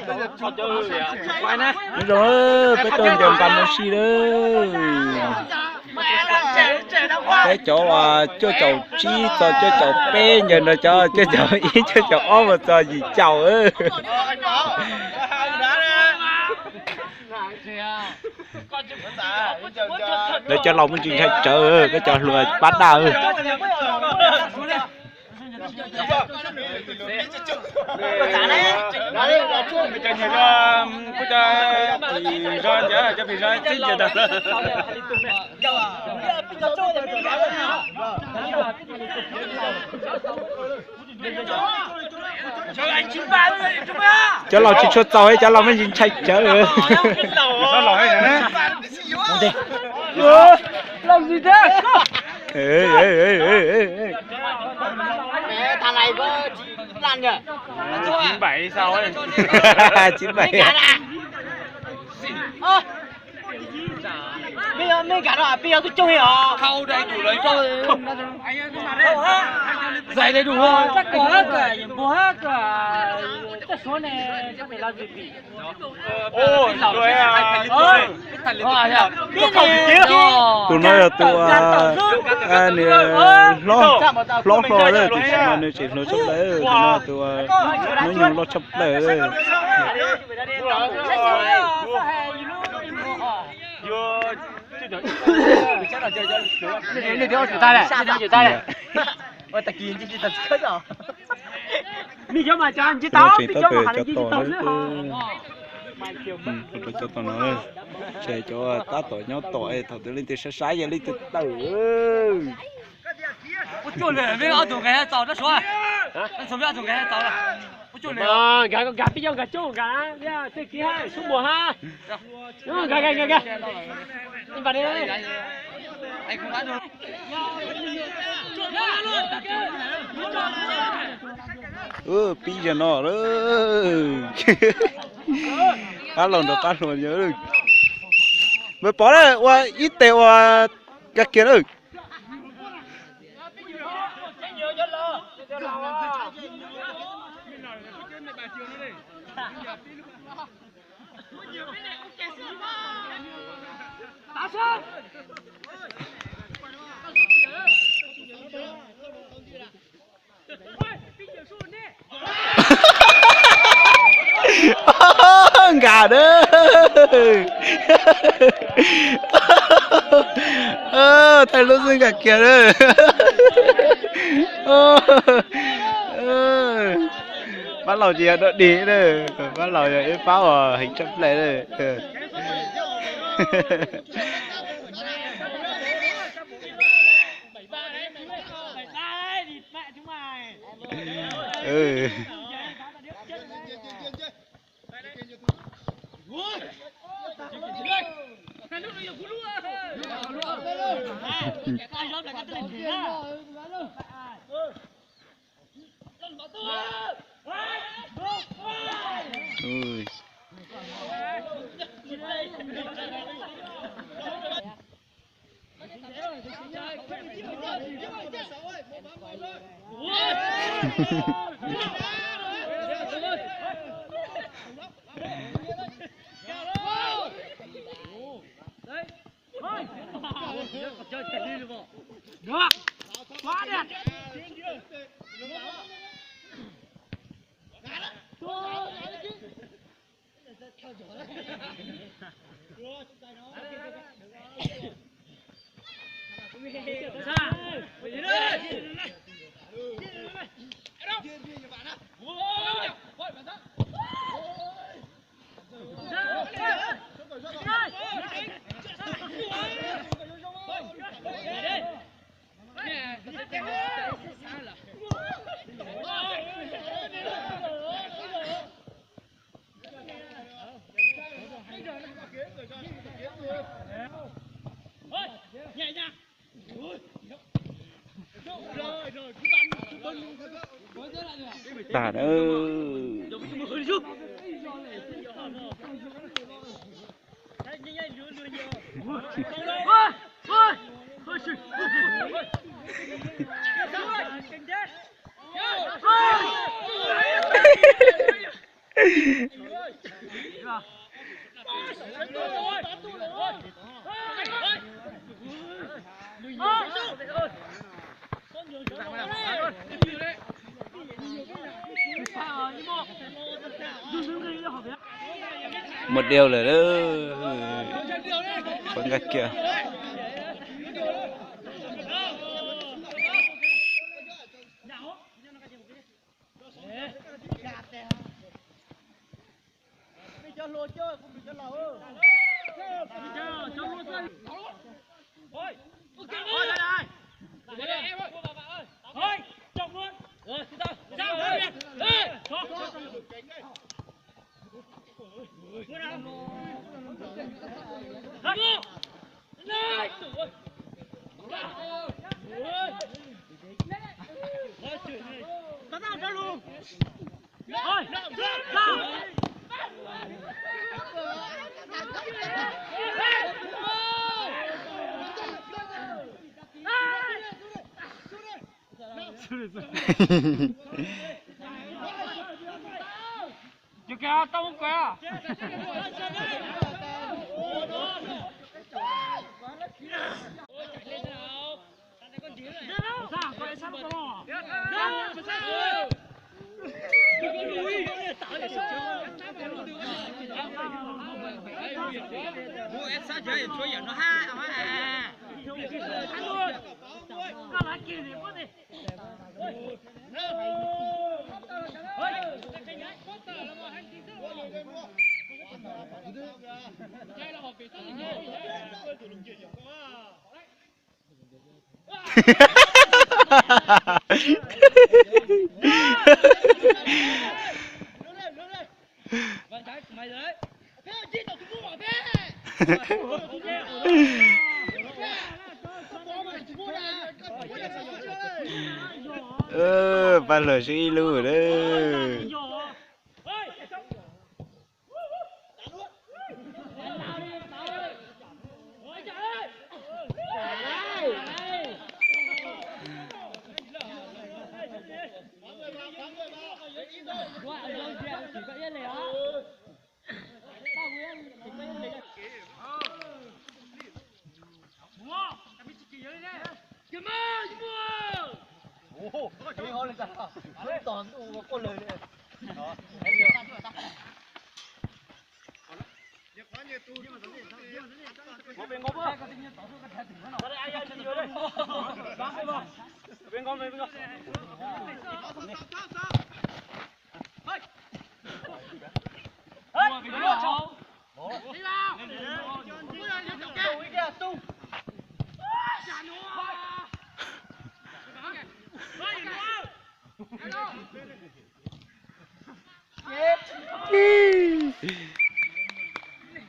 Nyob zoo, peb tuaj ncaws npas no si lawm. Peb cov cuaj caum tsib txog cuaj caum peb ncaws nrog cov cuaj caum ib cuaj caum ob mus txog yim caum. Lawv cov laus muaj ntsis ntshai tsawv, peb cov hluas pab daj. Cov laus tsis tshua txaus, cov laus muaj ntsis ntshai tsawv. Chín bảy. Tus no yog tus hlob hlob hlo lawm, tiam sis mas nws tseem hluas tshaj plaws, tus no tus hnub nyoog loj tshaj plaws. Tseem tab tom cov tom no, cov tom no, ces cov tab tom nyob tom thaum twg leej twg saib saib yog leej twg tawm. Pib zaum no, pab laus nrog pab hluas, npawg Pov na, ua ib tes ua Kab Kiag na. Nkag na. Thaij lub xwb nkag kiag na. Pab laus tsis yog dog dig na, pab laus yog ib pab uas heev tshaj plaws na. Tag na. Một điều lawm, poj nkaj kiag. Pab Hluas sib ib lub lawm.